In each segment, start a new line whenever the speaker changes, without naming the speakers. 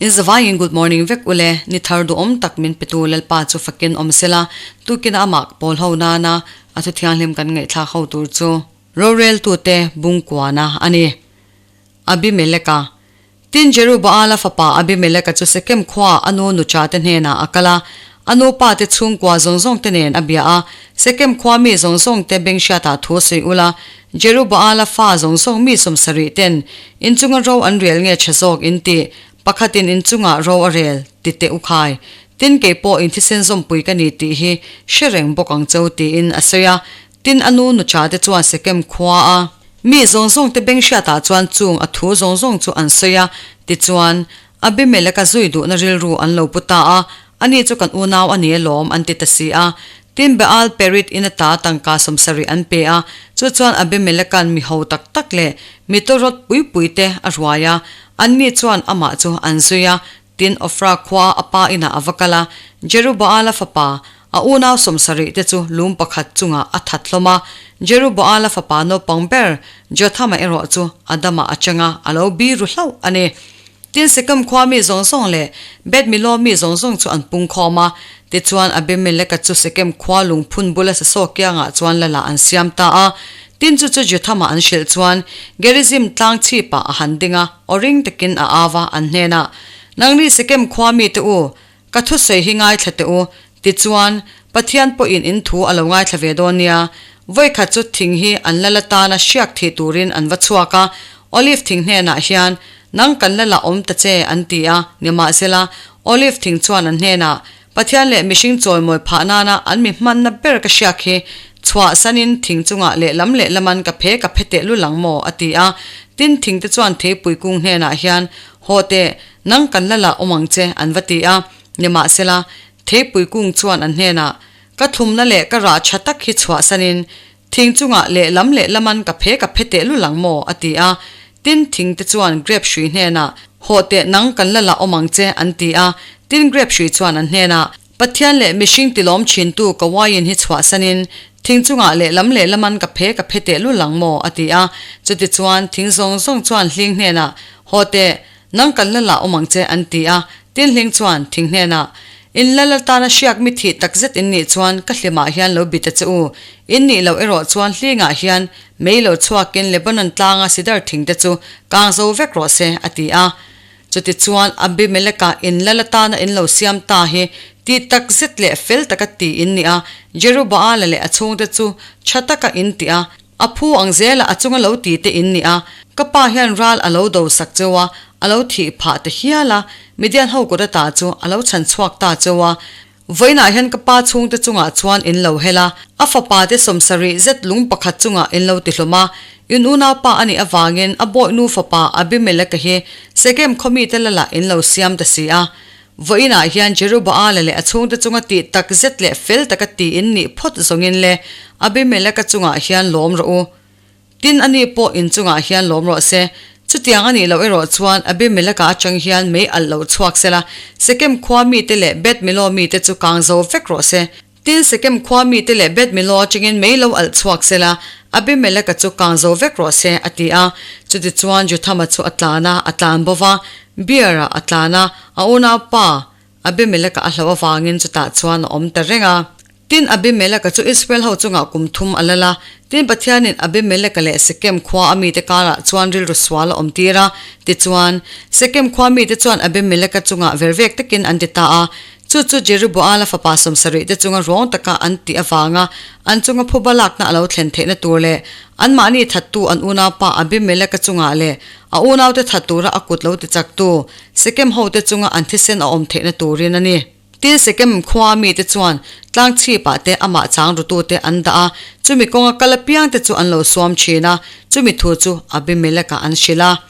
In zavaiin good morning vek ule, ni thar duhawm tak min petu Lalpa chu fakin awm sela, tukin a amah pawl ho nana a thu thianghlim kan ngaihthlak ho tur chu roreltute bungkuana a ni. Abimeleka. Tin, Jerubaala fapa Abimeleka chu Sekem khuaa a nu nuchate hnenah a kal a, a nupa te chhungkua zawng zawngte nen a bia a, Sekem khua mi zawng zawngte benghriatah thu sawi ula, Jerubaala fa zawng zawng mi sawmsarih ten inchunga ro an rel nge tha zawk in tih, pakhatin inchungah ro a rel, ti teh u khai. Tin, kei pawh in thisen zawmpui ka ni tih hi hre reng bawk ang cheu tiin a sawi a. Tin, a nu nuchate chuan Sekem khua a mi zawng zawngte beng hriatah chuan chung a thu zawng zawng chu an sawi a, tichuan, Abimeleka zui duhna rilru an lo pu ta a, ani chu kan unau a ni alawm an ti ta si a. Tin, Baal Perit in ata tangka sawmsarih an pe a, chu chuan Abimeleka'n mi ho tak tak leh mi tawrawt pui pui te a ruai a, anni chuan amah chu an zui a. Tin, Ofra khua a pa inah a va kal a, Jerubaala fapa, a unau sawmsarih te chu lung pakhat chungah a that hlawm a. Jerubaala fapa naupang ber Jothama erawh chu a damah a chang a, a lo bi ru hlauh a ni. Tin, Sekem khua mi zawng zawng leh Beth-milo mi zawng zawng chu an pung khawm a. Tichuan, Abimeleka chu Sekem khua lungphun bula sasaw kiangah chuan lala an siam ta a. Tin, chu chu Jothama an hrilh chuan Gerizim tlang chhipah a han ding a. Aw ring takin a au a, an hnenah, Nangni Sekem khua mite u, ka thusawi hi ngaithla teh u, tichuan, Pathian pawhin in thu a lo ngaithla ve dawn nia. Vawikhat chu thing hi an la la tana hriak thih turin an va chhuak a, Olive thing hnenah hian, Nang kan la la awm ta che, an ti a, nimahsela, Olive thing chuan an hnenah, Pathian leh mihring chawimawi phah nana an mi hmanna ber ka hriak hi chhuah sanin thing chungah lehlam lehlaman ka phe ka phe teh lul ang maw? a ti a. Tin, thingte chuan theipui kung hnenah hian, Haw teh, nang kan la lah awm ang che, an va ti a. Nimahsela, theipui kung chuan an hnenah, Ka thlumna leh ka rah tha tak hi chhuah sanin thing chungah lehlam lehlaman ka phe ka phe teh lul ang maw? a ti a. Tin, thingte chuan grep hrui hnenah, Haw teh, nang kan la lah awm ang che, an ti a. Tin, grep hrui chuan an hnenah, Pathian leh mihring tilawm thintu ka uaiin hi chhuahsanin, thing chungah lehlam lehlaman ka phe ka phe teh lul ang maw? a ti a. Chutichuan, thing zawng zawng chuan hling hnenah, Haw teh, nang kan la lah awm ang che, an ti a. Tin, hling chuan thing hnenah, In lal atana hriak mi thih takzet in nih chuan ka hlimah hian lo bi ta che u. In nih loh erawh chuan hlingah hian Mei lo chhuakin Lebanon tlanga sidar thingte chu kang zo vek rawh se, a ti a. Chutichuan Abimeleka in lal atana in lo siam ta hi ti tak zet leh fel taka ti in ni a, Jerubaala leh a chhungte chu tha taka in ti a, a phu ang zela a chunga lo ti te in ni a, ka pa hian ral a lo do sak cheu a, a lo thih phah ta hial a, Midian ho kut ata chu a lo chhan chhuak ta cheu a. Vawiinah hian ka pa chhungte chungah chuan in lo hel a, a fapa te sawmsarih zet lung pakhat chungah in lo ti hlawm a. In unaupa a nih avangin a bawihnu fapa Abimeleka hi Sekem khaw mite lalah in lo siam ta si a. Vawiinah hian Jerubaala leh a chhungte chunga tih tak zet leh fel taka ti in nih phawt zawngin le Abimeleka chungah hian lawm rawh u. Tin, ani pawh in chungah hian lawm rawh se. Chutiang a nih loh erawh chuan Abimeleka atang hian mei alh loh chhuak sela, Sekem khua mite leh Beth-milo mite chu kang zo vek rawh se. Tin, Sekem khua mite leh Beth-milo atangin mei lo alh chhuak sela, Abimeleka chu kang zo vek rawh se, a ti a. Chutichuan Jothama chu a tlan a, a tlan bo va, Beer-ah a tlan a, a unaupa Abimeleka a hlauh avangin chutah chuan a awm ta reng a. Tin, Abimeleka chu Israel ho chungah kum thum a lal a. Tin, Pathianin Abimeleka leh Sekem khua a mite karah chuan rilru sual a awm tir a. Tichuan, Sekem khua mite chuan Abimeleka chungah vervek takin an ti ta a. Chu chu Jeruboala fapa sawmsarih te chunga ruang taka an tih avanga an chunga phuba lakna a lo thlen theihna tur leh anmahni thattu an unaupa Abimeleka chungah leh a unaute that tura a kut lo tichaktu Sekem hote chunga an thisen a awm theihna turin a ni. Tin, Sekem khua mite chuan tlang chhipah te amah chang rutute an dah a, chumi kawnga kal apiangte chu an lo suam thin a, chumi thu chu Abimeleka an hrilh a.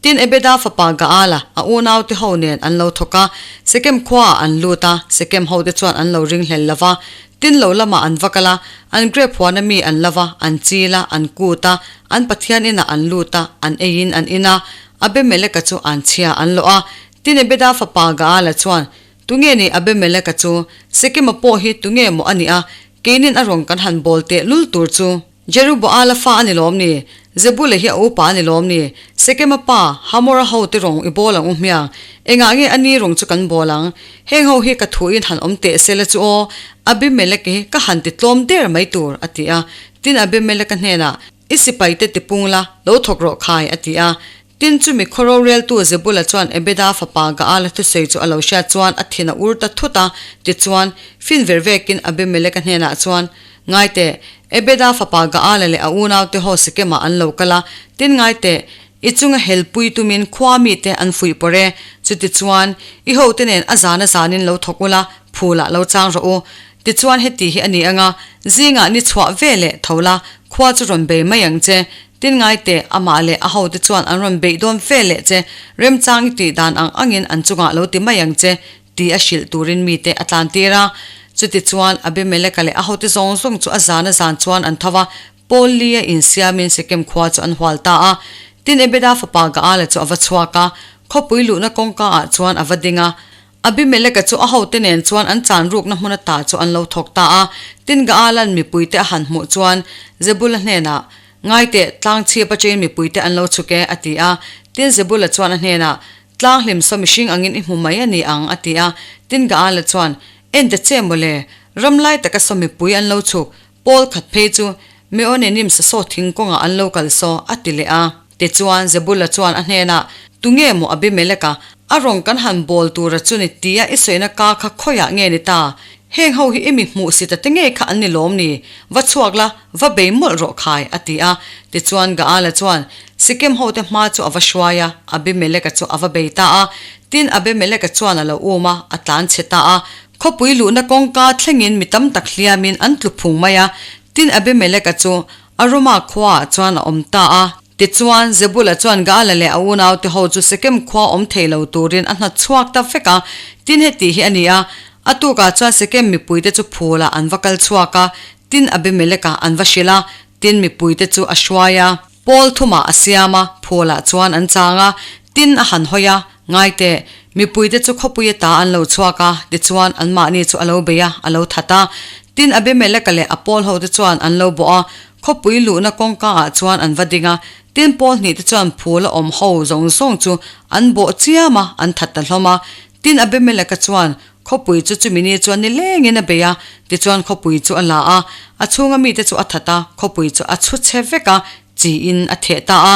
Tin, Ebeda fapa Gaala a unaute ho nen an lo thawk a, Sekem khuaah an lut a, Sekem hote chuan an lo ringhlel lo va. Tin, lo lamah an va kal a, an grep huana mi an lo va, an chil a, an kut a, an Pathian inah an lut a, an eiin an in a, Abimeleka chu an chhia an lawh a. Tin, Ebeda fapa Gaala chuan, Tunge ni Abimeleka chu? Sekema pawh hi tunge maw a nih a? Keinin a rawn kan han bawl teh lul tur chu. Jeruboala fa a ni lawm ni? Zebula hi a upa a ni lawm ni? Sekema pa, Hamora hote rawng i bawl ang u hmiang. Engah nge a ni rawng chu kan bawl ang? Heng ho hi ka thuin han awm teh se la chu aw, Abimelek hi ka han ti tlawm der mai tur, a ti a. Tin, Abimeleka hnenah, I sipaite tipung la, lo thawk rawh khai, a ti a. Tin, chumi khaw roreltu Zebula chuan Ebeda fapa Gaala thusawi chu a lo hriat chuan a thin a ur ta thut a. Tichuan, fin ver vekin Abimeleka hnenah chuan, Ngaite, Ebeda fapa Gaala leh a unaute ho Sekemah an lo kal a. Tin, ngaite, i chunga helpui tumin khua mite an fuih pawrh e. Chutichuan, i hote nen a zan a zanin lo thawk ula, phulah lo chang rawh u. Tichuan heti hi a ni ang a, zingah ni chhuah ve leh tho la, khua chu rawn bei mai ang che. Tin ngai teh, amah leh a hote chuan an rawn beih dawn fe leh che, remchang i tih dan ang angin an chungah lo ti mai ang che, ti a hrilh turin mite a tlan tir a. Chutichuan Abimeleka leh a hote zawng zawng chu a zan a zan chuan an tho va, Pawl li a insiamin Sekem khua chu an hual ta a. Tin Ebeda fapa Gaala chu a va chhuak a, khawpui luhna kawngka ah chuan a va ding a. Abimeleka chu a hote nen chuan an chan rukna hmun ata chu an lo thawk ta a. Tin Gaalan mipuite a han hmuh chuan Zebula hnenah, Ngaiteh, tlang chhip atangin mipuite an lo chhuk e, a ti a. Tin Zebula chuan a hnenah, Tlang hlim saw mihring angin i hmu mai a ni ang, a ti a. Tin Gaala chuan, En ta che mawle, ram lai taka saw mipui an lo chhuk, Pawl khat phei chu Meonenim sasaw thing kawngah an lo kal saw, a ti leh a. Tichuan, Zebula chuan a hnenah, Tunge maw Abimeleka, a rawng kan han bawl tura chu ni tia i sawina ka kha khawiah nge ni ta? Heng ho hi i mi hmuh si ta te ngei kha an ni lawm ni? Va chhuak la, va bei mawlh rawh khai, a ti a. Tichuan, Gaala chuan Sikem hote hma chu a va hruai a, Abimeleka chu a va bei ta a. Tin, Abimeleka chuan a lo um a, a tlan chhe ta a. Khawpui luhna kawngka thlengin mi tam tak hliamin an tlu phung mai a, tin Abimeleka chu Aruma khuaah chuan a awm ta a. Tichuan, Zebula chuan Gaala leh a unaute ho chu Sekem khua awm thei lo turin a hnat chhuak ta vek a, tin heti hi a ni a, a tukah chuan Sekem mipuite chu phulah an va kal chhuak a, tin Abimeleka an va hrilh a, tin mipuite chu a hruai a. Pawl thumah a siam a, phulah chuan an chang a, tin a han hawi a, Ngai teh, mipuite chu khawpui ata an lo chhuak a, tichuan anmahni chu a lo bei a, a lo that a. Tin Abimeleka leh a pawl hote chuan an lo bawh a, khawpui luhna kawngka ah chuan an va ding a, tin pawl hnih te chuan phul a awm ho zawng zawng chu an bawh chiam a, an that ta hlawm a. Tin Abimeleka chuan Khawpui chu chumi ni chuan ni lengin a bei a, tichuan khawpui chu a la a, a chhunga mite chu a that a, khawpui chu a chhu chhe vek a, chiin a theh ta a.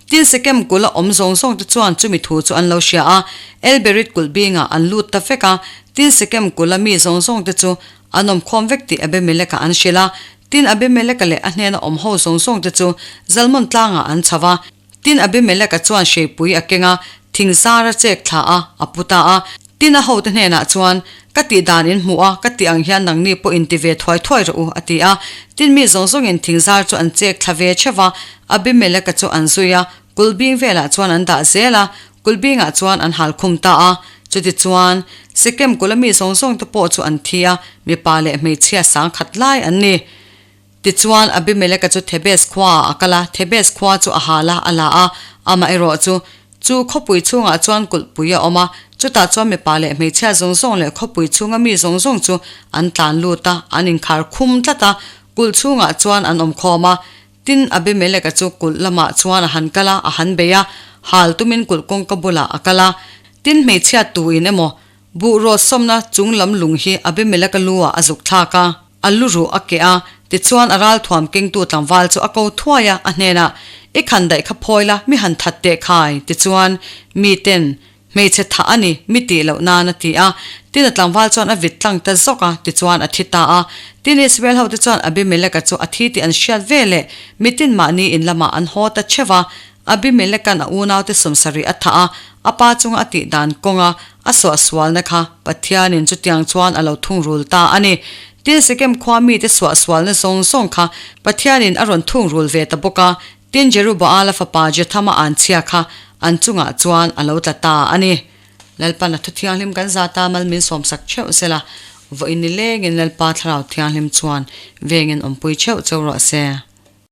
Tin Sekem kulh a awm zawng zawng te chuan chumi thu chu an lo hria a, Elberit kulh bingah an lut ta vek a, tin Sekem kulh a mi zawng zawng te chu an awm khawm vek tih Abimeleka an hrilh a. Tin Abimeleka leh a hnena awm ho zawng zawng te chu Zalmon tlangah an chho a. Tin, Abimeleka chuan hreipui a keng a, thing zar a chek thla a, a pu ta a. Tin, a hote hnenah chuan, Ka tih dan in hmuh a, ka tih ang hian nangni pawh in ti ve thuai thuai rawh u, a ti a. Tin, mi zawng zawngin thing zar chu an chek thla ve theuh va, Abimeleka chu an zui a, kulhbing velah chuan an dah zel a, kulhbingah chuan an hal khum ta a. Chutichuan, Sekem kulh a mi zawng zawngte pawh chu an thi a, mipa leh hmeichhia sangkhat lai an ni. Tichuan, Abimeleka chu Thebes khuaah a kal a, Thebes khua chu a hal a, a la a. Amaherawh chu, chu khawpui chhungah chuan kulhpui a awm a, chutah chuan mipa leh hmeichhia zawng zawng leh khawpui chhunga mi zawng zawng chu an tlan lut a, an inkhar khum tlat a, kulh chhungah chuan an awm khawm a. Tin, Abimeleka chu kulh lamah chuan a han kal a, a han bei a, hal tumin kulh kawngka bulah a kal a. Tin, hmeichhia tuin emaw, buh rawt sawmna chung lam lung hi Abimeleka lu ah a zuk thlak a. A lu ruh a keh a, tichuan a ralthuam kengtu tlangval chu a ko thuai a, a hnenah, I khan daih kha phawi la, mi han that teh khai, tichuan miten, Hmeichhe thah a ni, mi tih loh nan a ti a. Tin a tlangval chuan a vit tlang ta zawk a, tichuan a thi ta a. Tin Israel hote chuan Abimeleka chu a thi tih an hriat ve leh, mitin mahni in lamah an haw ta theuh a. Abimeleka'n a unaute sawmsarih a thah a, a pa chunga a tih dan kawnga a suahsualna kha Pathianin chutiang chuan a lo thungrul ta a ni. Tin, Sekem khua mite suahsualna zawng zawng kha Pathianin a rawn thungrul ve ta bawk a, tin Jerubaala fapa Jethama anchhia kha an chungah chuan a lo tla ta a ni. Lalpan a thu thianghlim kan zata mal min sawmsak theuh zela vawiin ni lengin Lalpa Thlarau Thianghlim chuan vengin awmpui theuh cheu rawh se.